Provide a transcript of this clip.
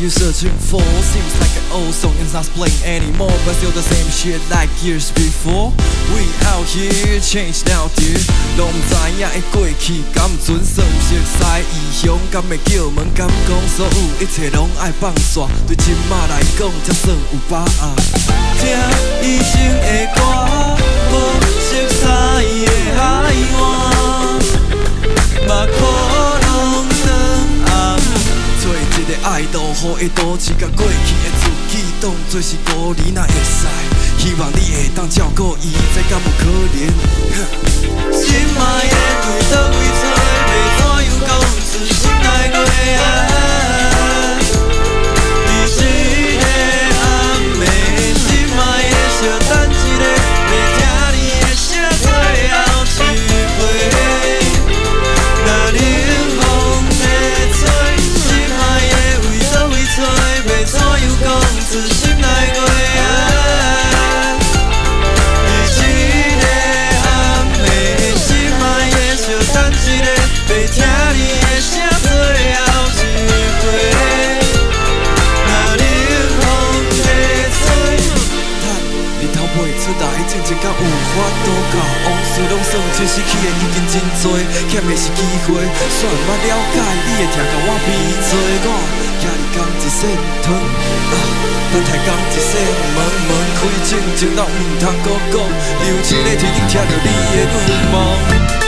you searching for? Seems like an old song is not playing anymore, but still the same shit like years before. We out here change now, dear. 攏毋知影的過去，敢準算熟似異鄉，敢會叫問，敢講所有一切攏愛放煞，對這馬來講才算有把握。聽以前的歌，無熟似的海岸，嘛可能轉暗。找一個愛落雨的都市，共過去的自己當作是孤兒，若會使，希望你會當照顧伊，這敢有可能？心愛的對佗位揣，欲怎樣講出心內話啊？佇這个暗暝，心愛的小等一下，欲聽你的聲最後一回。若冷風欲吹，心愛的為佗位揣，欲怎樣講出心內話啊？佇這个暗暝，心愛的小等一下，欲聽你的聲最後一回。若冷風欲吹。趁日頭未出來，進前敢有法度共往事攏算清，失去的已經真濟，欠的是機會。煞毋捌了解你的疼共我比做，我徛佇仝一扇窗，啊，等待仝一扇門，門開靜靜到毋通閣講，留一个天影聽著你的願望。